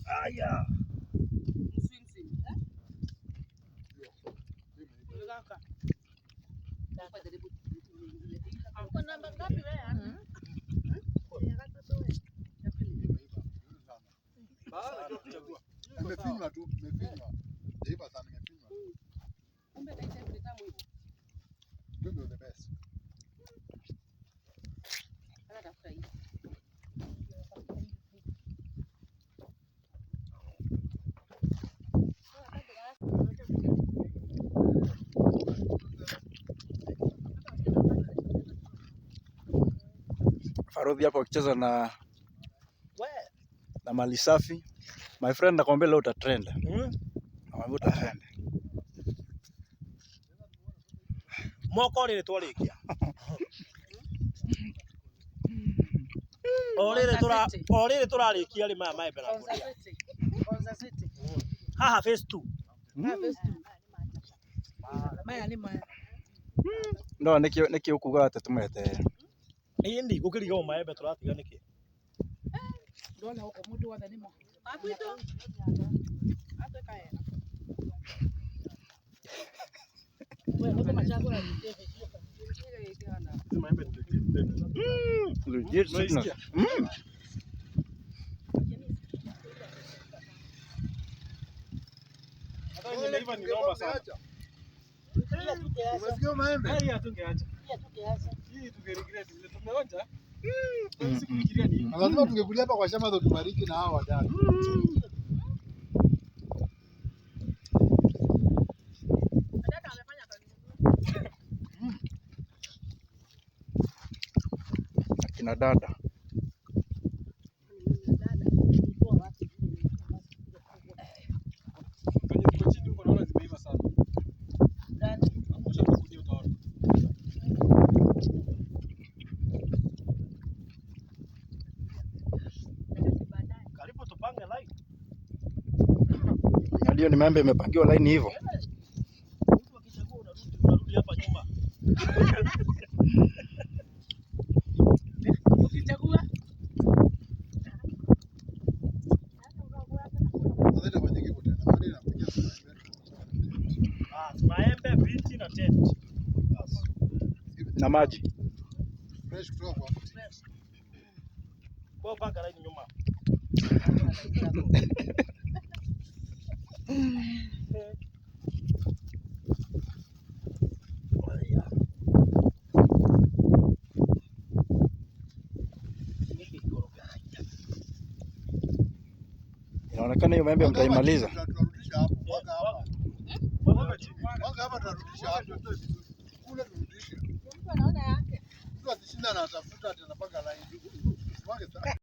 Aya. Uko namba ngapi wewe? Imefinywa tu, imefinywa. Haiva sana, imefinywa. Kumbe taita ni tamu hivyo. Ndio ndio the best. Hata tafuta hii. Farodhi hapo akicheza na mali safi. My friend, nakwambia leo utatrend. Nakwambia utatrend. Mwaka rĩrĩ twarĩkia. O rĩrĩ tũra o rĩrĩ tũrarĩkia rĩ maya maembe na Konza ngũnia. City. Konza City. Haha phase 2. Phase two. Maya nĩ maya. No nĩkĩo ũkuga atĩ tũmete. Ĩni gũkĩrigwo maembe tũratiga nĩkĩ? Ndona gũkũ mũndũ wothe nĩ mũ. Wakwitũ. Atwĩka wega. Wewe ndio machagura ni Hizi maembe ni legit. Legit signal. Unaisikia? Hata yenye imeiva ni noma sana. Umesikia maembe? Hii hatungeacha. Hii tungeregret vile tumeonja. Sikufikiria ni Na lazima tungekulia hapa kwa shamba ndo tubariki na hawa wadada. Dada amefanya kazi nzuri. Akina dada. Dada, ilikuwa wapi? kwenye ziko chini huko naona zimeiva sana. Gani? Angusha tu gunia utaona. Karibu tupange line. Ndio ni maembe imepangiwa line hivyo. Mtu akichagua unarudi hapa nyuma. Ukichagua Sasa itafanyika hivyo tena. Bado inakuja maembe. Ah, maembe, viti na tent. Bas. Na maji. Fresh kutoka kwa mti. Kwa panga line nyuma. Inaonekana hiyo maembe Mwanga hapa mtaimaliza. chini tunarudisha hapo. Mwanga hapa. Mwaga chini. Mwanga hapa tunarudisha hapo. Kule turudishe. mtu anaona yake. Mtu akishinda anatafuta ati anapanga line. Mwage sana.